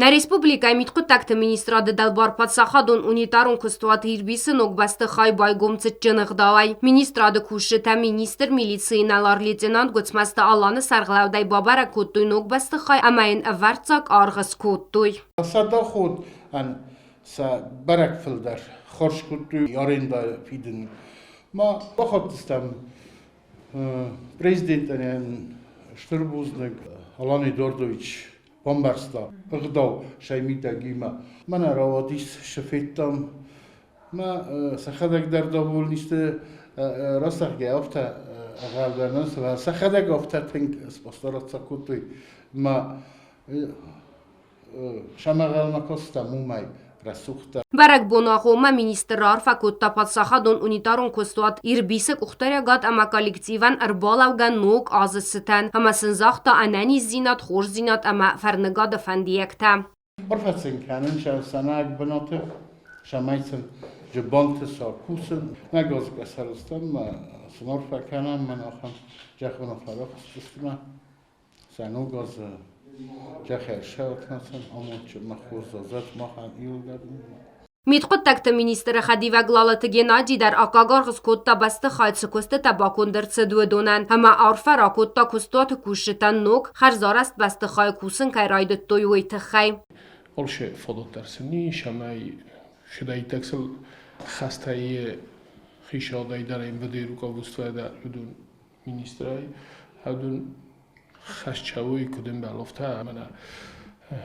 Нӕ республикӕйы мидхъуыддӕгты министрады дӕлбар паддзахадон унитарон куыстуат Ирбисы ног бӕстыхай байгом цытджын ӕгъдауӕй. Министрады кусджытӕ министр милицийы инӕлар-лейтенант Гуыцмӕзты Аланы сӕргълӕудӕй бабӕрӕг кодтой ног бӕстыхай ӕмӕ йын ӕвӕрццаг аргъ скодтой. Сӕ доход ӕн сӕ бӕрӕг фылдӕр хорз кодтой арендӕ фидын. Ма бахаттыстӕм президентӕн стыр бузныг Алан Эдуардович бамбӕрста ӕгъдау сӕ мидӕгимӕ. Мӕнӕ рауадис, цы федтам, мӕ сӕхӕдӕг дӕр довольнисты рацӕгъгӕ афтӕ ӕгъӕлдӕр сӕхӕдӕг афтӕ тынг спостараться кодтой мӕ сӕмӕгъӕлмӕ кодтам уымӕй рӕсугъддӕр. Бӕрӕгбоны агъоммӕ министр раарфӕ кодта паддзахадон унитарон куыстуат Ирбисы къухдариуӕгад ӕмӕ коллективӕн ӕрбалӕугӕ ног азы цытӕн ӕмӕ сын загъта ӕнӕниздзинад, хорздзинад ӕмӕ фӕрныгады фӕндиӕгтӕ. Арфӕ сын кӕнын сӕ сӕнӕг бынаты, цӕмӕй сын джыбанты сӕ кусын. Нӕ газы сӕрыстӕм сын арфӕ кӕнӕм, мӕн ахӕм зӕххы фӕрӕхстыстмӕ. Сӕ ног азы джахӕрсӕртӕн амондджын хорз махӕн иуылдӕр. Мидхъуыддӕгты министры хӕдивӕг Лалыты Геннади дӕр аккаг аргъ скодта бӕстыхай цы куыстытӕ баконд ӕрцыд, уыдонӕн ӕмӕ арфӕ ракодта куыстуаты кусджытӕн ног, хӕрзарӕзт бӕстыхайы кусын кӕй райдыдтой, уый тыххӕй. Алчи фадат дӕр сын ис, ӕмӕ сыдӕйттӕг сыл хӕстӕй хицауадӕй дӕр МВД-йы руководствойӕ дӕр уыдон министрӕй хӕдун хӕсчӕуй куд ӕмбӕлофтӕ ӕмӕ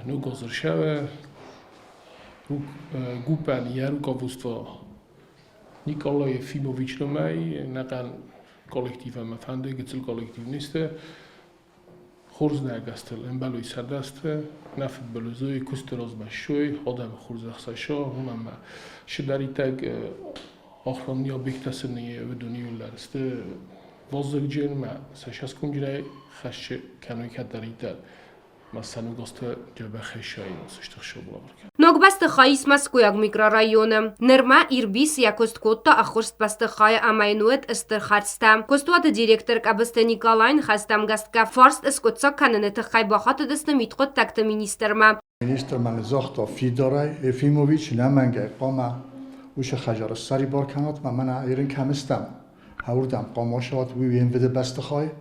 нугозршаве гуппӕн йӕ руководство Николай Ефимович номӕй нӕхъӕн коллектив ӕмӕ фӕнды гыццыл коллектив не сты. Хорз нӕгӕстыл ӕмбӕлуй сӕрдӕсты, нӕ фыдбылызуй, куысты размӕ ссуй, адӕмы хорзӕхсӕсо, уымӕн ӕмӕ сыдӕриддӕг охранный объекттӕ сын уыдон иууылдӕр сты вазыгджын ӕмӕ сӕ сӕскомджынӕй хӕссы кӕной кӕддӕриддӕр ма сӕ ногазты дзӕбӕх хӕссайынц сты хсӕвбалвӕркӕ. Ног бӕстыхай ис Мӕскуыйаг микрорайоны. Нырма Ирбис йӕ куыст кодта ӕххуырст бӕстыхайы ӕмӕ йын уыд стыр хӕрдзтӕ. Куыстуаты директор Къӕбысты Николайы ныхӕстӕм гӕсгӕ фарст скъуыддзаг кӕныны тыххӕй бахатыдысты мидхъуыддӕгты министрмӕ. Министр мӕ ныдзагъта фидарӕй, Ефимович нӕмӕнгӕй хъуамӕ уыцы хӕдзары ссӕрибар кӕнат мӕ мӕнӕ ерын кӕм стӕм, уырдӕм хъуамӕ суат, уый уе мвыды бӕстыхай,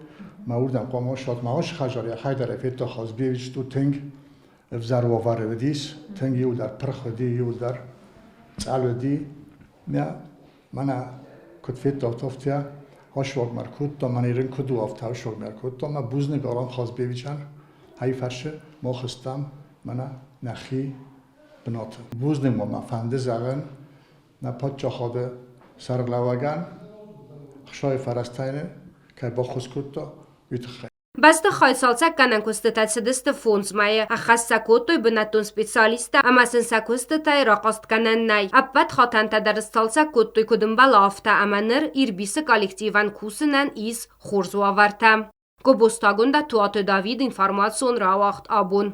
мӕ уырдӕм хъуамӕ суат, мӕ уыцы хӕдзар йӕхӕдӕрӕй федта Хазбиевич тут тынг ӕвзӕр уавӕры уыдис, тынг иуылдӕр пырх уыди, иуылдӕр цъӕл уыди. Мӕ мӕнӕ куыд федтат, афтӕ асуагмӕ ӕркодта, мӕнӕ ерын куыд у, афтӕ асуагмӕ ӕркодта мӕ бузныг Арам Хазбиевичӕн, ай фӕрсы мах стӕм мӕнӕ нӕхи бынаты. Бузныг ма мӕ фӕнды зӕгъын нӕ паддзахады сӕргълӕууӕгӕн, ӕхсайы фӕрӕзтӕ йын кӕй баххуыс кодта, уый тыххӕй. Бӕстыхай цалцӕггӕнӕн куыстытӕ цыдысты фондз мӕйы, ӕххӕст сӕ кодтой бынӕттон специалисттӕ ӕмӕ сын сӕ куыстытӕй рахъастгӕнӕн нӕй. Ӕппӕт хатӕнтӕ дӕр сцалцӕг кодтой куыд ӕмбӕлы, афтӕ ӕмӕ ныр Ирбисы коллективӕн кусынӕн ис хорз уавӕртӕ. Гобозтагондӕ Туаты Давид информацион рауагъд абон.